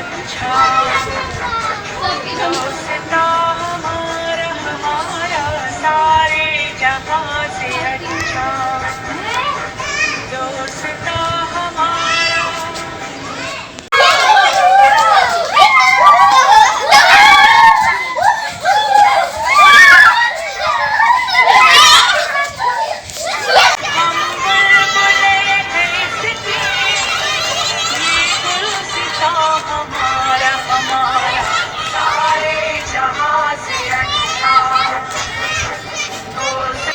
अच्छा, दोस्ता हमारा हमारा सारे जहां से अच्छा, दोस्ता हमारा। हम बुलबुलें हैं इसकी, ये गुलसितां हमारा हमारा सारे जहां से अच्छा, दोस्ता।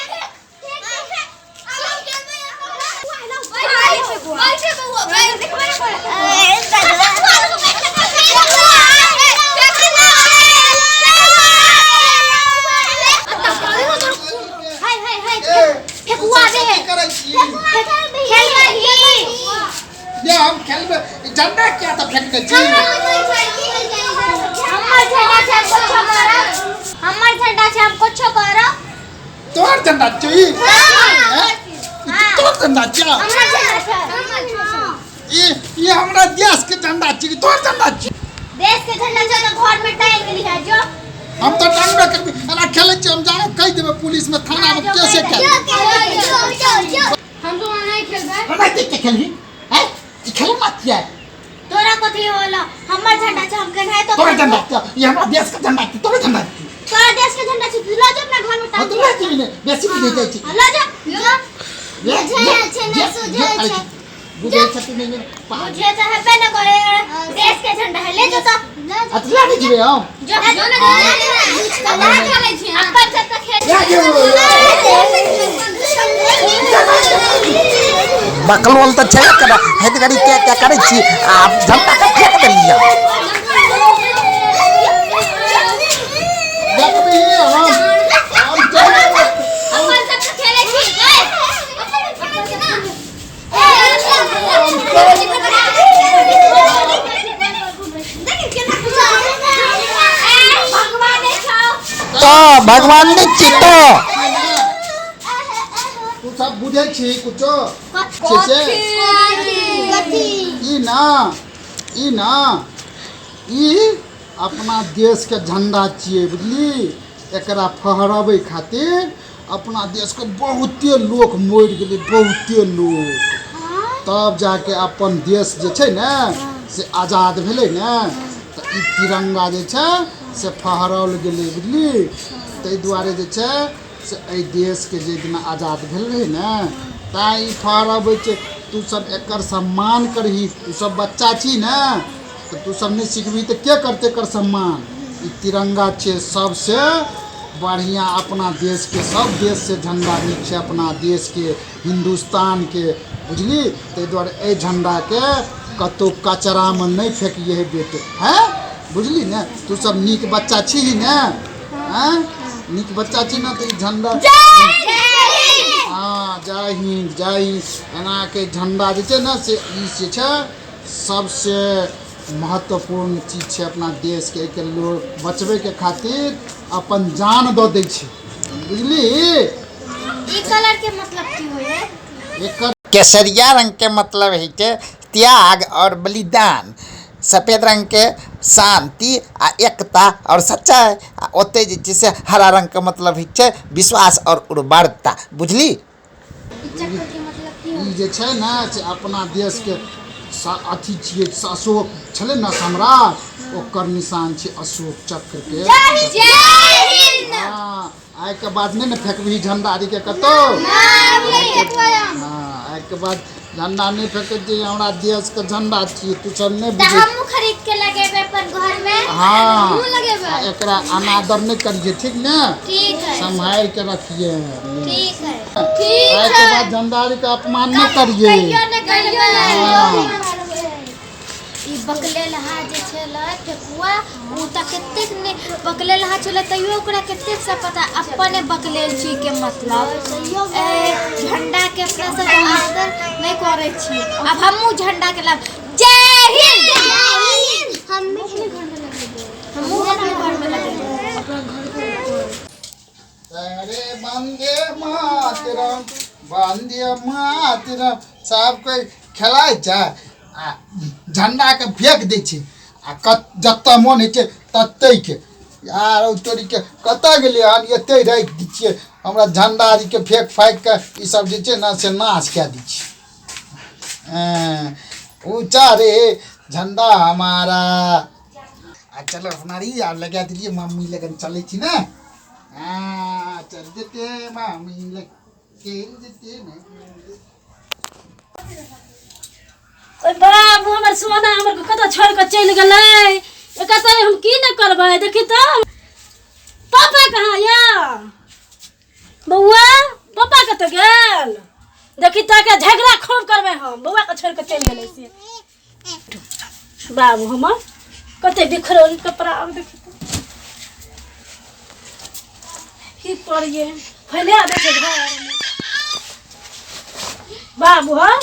की करै छी? ये हम खेलबै, झंडा किया तऽ फेंकने छी? हमर झंडा छै, हम कुछो करब। तोहर झंडा छौ ई? हैं? ई तोहर झंडा छौ? हमर झंडा छै। ई ई हमरा देश के झंडा छी कि तोहर झंडा छी? देश के झंडा छै तऽ घर में टांग लिहा जो। हम तऽ टांगबे करबै। एना खेलै छी, हम जाके कहि देबै पुलिस में, थाना में केसे कए देबै। हम तो नहीं खेलबै। हमरा देख के खेलही हैं? ई खेल मत किया? तोरा कथी होला? हमर झंडा छै, हम केनाहे तो तोहर झंडा छौ? ई हमरा देश के झंडा छी, तोहर झंडा छी? तोरा देश के झंडा छै, लऽ जो अपना घर में हम टांग। तऽ लऽ जेबी ने, बेसी बुझै जाइ छी। लऽ जो, जो। ले, बुझै ले, छै ने, ले, सुझै ले, छै। बुझै छथिन नहि, पागल। बुझे तऽ हेबे ने करे, देश के झंडा है, ले जो तऽ। आ तऽ लऽ नहि जेबै हम। जो जो ने, खेलै छी अपन सब तऽ खेल। लऽ जेबै। बकलोल तऽ छेबे करे, हेत घड़ी के के करै छी आ झंडा के फेंक देलियै। देखबही हम हम चलि जेबै। अपन सब तऽ खेलै छी। तो भगवान नहि छी तो। तू सब बुझै छी कुछो से? ई ना, ई ना, ई अपना देशके झंडा छियै, बुझली? एकरा फहरबै खातिर अपना देशके बहुते लोक मरि गेलै, बहुते लोक, तब जाके अपन देश जे छै ने से आजाद भेलै ने। तऽ ई तिरंगा जे छै से फहराओल गेलै, बुझली? ताहि दुआरे जे छै से एहि देशके जाहि दिना आजाद भेल रहै ने, तैँ ई फहरबै छै। तू सब एकर सम्मान करही। तू सब बच्चा छी ने, तऽ तू सब नहि सिखबही तऽ के करतै एकर सम्मान? ई तिरंगा छै सबसे बढ़िआँ अपना देशके, सब देशसँ झण्डा नीक छै अपना देशके, हिन्दुस्तानके, बुझली? ताहि दुआरे एहि झण्डाके कतहु कचरामे नहि फेकिहे बेटे, हँ, बुझली ने? तू सब नीक बच्चा छीही ने? आँय, नीक बच्चा छी ने? तऽ ई झण्डा, हँ, जय हिन्द, जय हिन्द। एनाके झण्डा जे छै ने से ई जे छै सबसे महत्वपूर्ण चीज छै अपना देशके। एहिके लोक बचबैके खातिर अपन जान दऽ दै छै, बुझली? ई कलर के मतलब की होइए? एकर केसरिया रंगके मतलब होइ छै त्याग आओर बलिदान, सफेद रंगके शान्ति आ एकता आओर सच्चाइ, आ ओतहि जे छै से हरा रंगके मतलब होइ छै विश्वास आओर उर्वरता, बुझली? ई चक्र के मतलब की ई होइ? जे छै ने से अपना देशके अथी छियै, अशोक छलै ने सम्राट, ओकर निशान छै अशोक चक्रके। जय हिंद। हँ, आइके बाद नहि ने फेकबही झंडा आरिके कतहु। हँ, आइके बाद झंडा नहि फेकै छी। हमरा देशके झंडा छियै, तू सब नहि तऽ बुझै। हमहूँ खरीद के लगेबै अपन घर में। हँ। हमहूँ लगेबै। आ एकरा अनादर नहि करिहे, ठीक ने? ठीक है। सम्हारि के रखिए। ठीक है, ठीक आइके है। बाद झंडा आरिके अपमान नहि करिहे। कहियो ने, कहियो हँ। ने। ई बकलेलहा जे छलै ठेकुआ, ओ तऽ कतेक ने बकलेलहा छलै, तैयो ओकरा कतेक से पता अपने बकलेल छी के मतलब। ए झंडा के अपना सब आदर नहि करै छी। आब हमहूँ झंडा के लाब। जय हिंद। हम भी अपने घर में लगेबै। हमहूँ अपने घर में लगेबै। अरे वंदे मातरम, वंदे मातरम। सब कोइ खेलाइ छै आ झण्डाके फेक दै छै। आ कत जतऽ मोन होइ छै ततैके। यार ओ तोरीके कतऽ गेलियै हन? एतै राखि दै छियै। हमरा झण्डा आरके फेक फाकि कऽ ई सब जे छै ने से नाश कए दै छै। ऊँचा रे झण्डा हमारा। आ चलो सोनारी, आब लगा देलियै, मम्मी लगन चलै छी ने। हँ, चल जेतै मम्मी लग, चलि जेतै मम्मी। ओय बाबू, हमर सोना हमर कतऽ छोड़ि कऽ चलि गेलै? एकर तऽ हम की नहि करबै। देखी तऽ, पापा कहाँ यऽ? बौआ, पापा कतऽ गेल? देखी तऽ, एकरा झगड़ा खूब करबै हम। बौआ के छोड़ि कऽ चलि गेलै से। बाबू हमर कते बिखरल कपड़ा आब। देखी तऽ की करियै, फैला दै छै घरमे। बाबू हौ,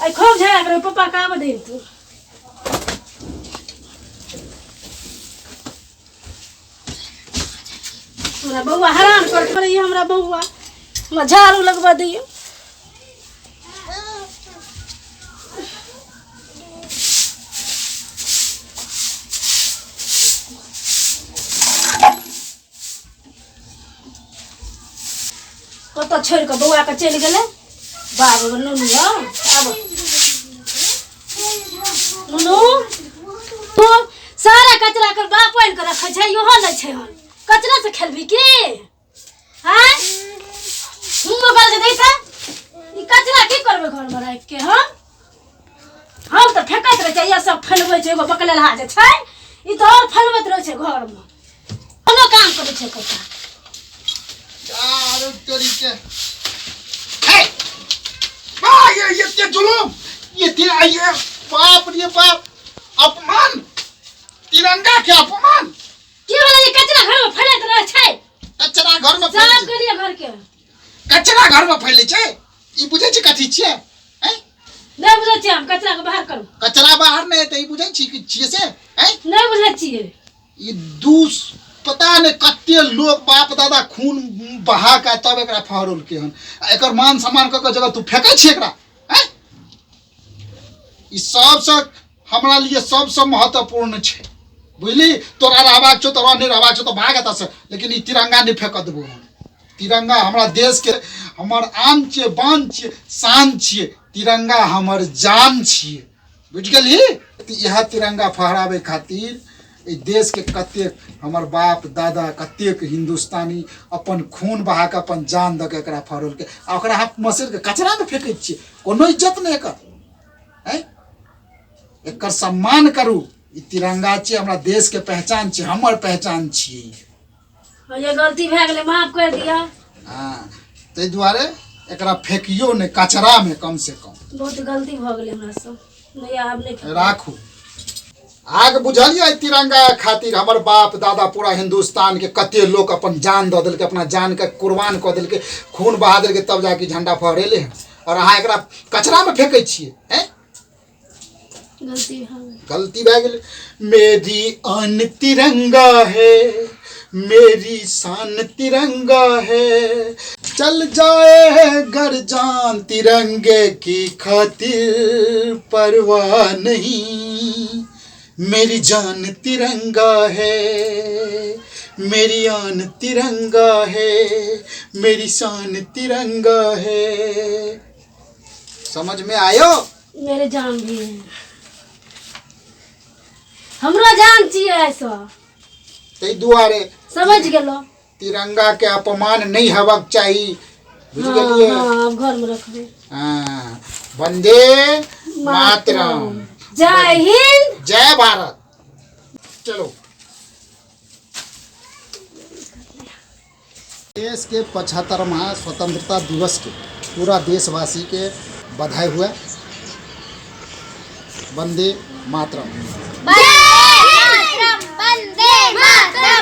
आइ खूब झगड़ा करबै। पप्पा के आबऽ दही तू। हमरा बौआ हरान कर करैए हमरा बौआ। हमरा झाड़ू लगबऽ दियौ। कतऽ छोड़ि कऽ बौआके चलि गेलै? बाबू नुनू हौ, आब नुनू, तू सारा कचरा के बाप आनि कऽ रखै छै, इहो नहि छै हन। कचरा से खेलबी की? आँय, हम ओकर जे दै छै ई कचरा की करबै घरमे राखि के? हम तऽ फेकैत रहै छियै, सब फैलबै छै। एगो बकलेलहा जे छै, ई तऽ आओर फैलबैत रहै छै घरमे। कोनो काम करै छै कचरा? यार तोरी के, हे आ ये एते जुलुम, एते आइए, बाप रे बाप, अपमान, तिरंगा के अपमान। की भेलै? ई कचरा घरमे फैलैत रहै छै। कचरा घर में साफ फैलै छै? करियै घर के। कचरा घर में फैलै छै? ई बुझै छी कथी छियै? ऐं? नहि बुझै छियै हम। कचरा के बाहर करू। कचरा बाहर नहि हेतै। ई बुझै छी कि छियै से? ऐं? नहि बुझै छियै। ई दू पता नहि कते लोक बाप दादा खून बहा के तब एकरा फहरौलकै हन, आ एकर मान सम्मान कऽ के जगह तू फेकै छी एकरा? ऐं? ई सबसँ हमरा लिए सबसँ महत्वपूर्ण छै, बुझली? तोरा रहबाक छौ तऽ रह, नहि रहबाक छौ तऽ भाग एतऽसँ, लेकिन ई तिरंगा नहि फेकऽ देबौ हम। तिरंगा हमरा देशके हमर आन छियै, बान छियै, शान छियै। तिरंगा हमर जान छियै, बुझि गेलही? तऽ इएह तिरंगा फहराबै खातिर एहि देशके कतेक हमर बाप दादा, कतेक हिन्दुस्तानी अपन खून बहा कऽ, अपन जान दऽ कऽ एकरा फहरौलकै, आ ओकरा अहाँ मसरि कऽ कचरामे फेकै छियै। कोनो इज्जत नहि एकर। आँय, एकर सम्मान करू। ई तिरंगा छियै, हमरा देशके पहचान छियै, हमर पहचान छियै। ये गलती भए गेलै, माफ कर दिअ। हँ, ताहि दुआरे एकरा फेकियौ नहि कचरामे कम से कम। बहुत गलती भऽ गेलै हमरा सब। नहि, आब नहि फेकबै। राखू। आग बुझलियै, तिरंगा खातिर हमर बाप दादा, पूरा हिन्दुस्तान के कते लोक अपन जान दऽ देलकै, अपना जान के कुर्बान कऽ देलकै, खून बहा देलकै, तब जाके झंडा फहरेले हन, और अहाँ एकरा कचरामे फेकै छियै? हैं? गलती भए गेलै। गलती भए गेलै। मेरी आन तिरंगा है, मेरी शान तिरंगा है, चल जाए गर जान तिरंगे की खातिर परवाह नहीं। मेरी जान तिरंगा है, मेरी आन तिरंगा है, मेरी शान तिरंगा है। समझ में आयो? मेरे जान भी है, हमरो जान छियै सब। ताहि दुआरे समझ गेलो। तिरंगा के अपमान नहीं हेबाक चाही, बुझि गेलियै? हाँ, आब घरमे रखबै। हाँ, वंदे मातरम। जय हिंद। जय भारत। चलो, देश के 75वां स्वतंत्रता दिवस के पूरा देशवासी के बधाई हुआ। वंदे मातरम। वंदे मातरम, वंदे मातरम।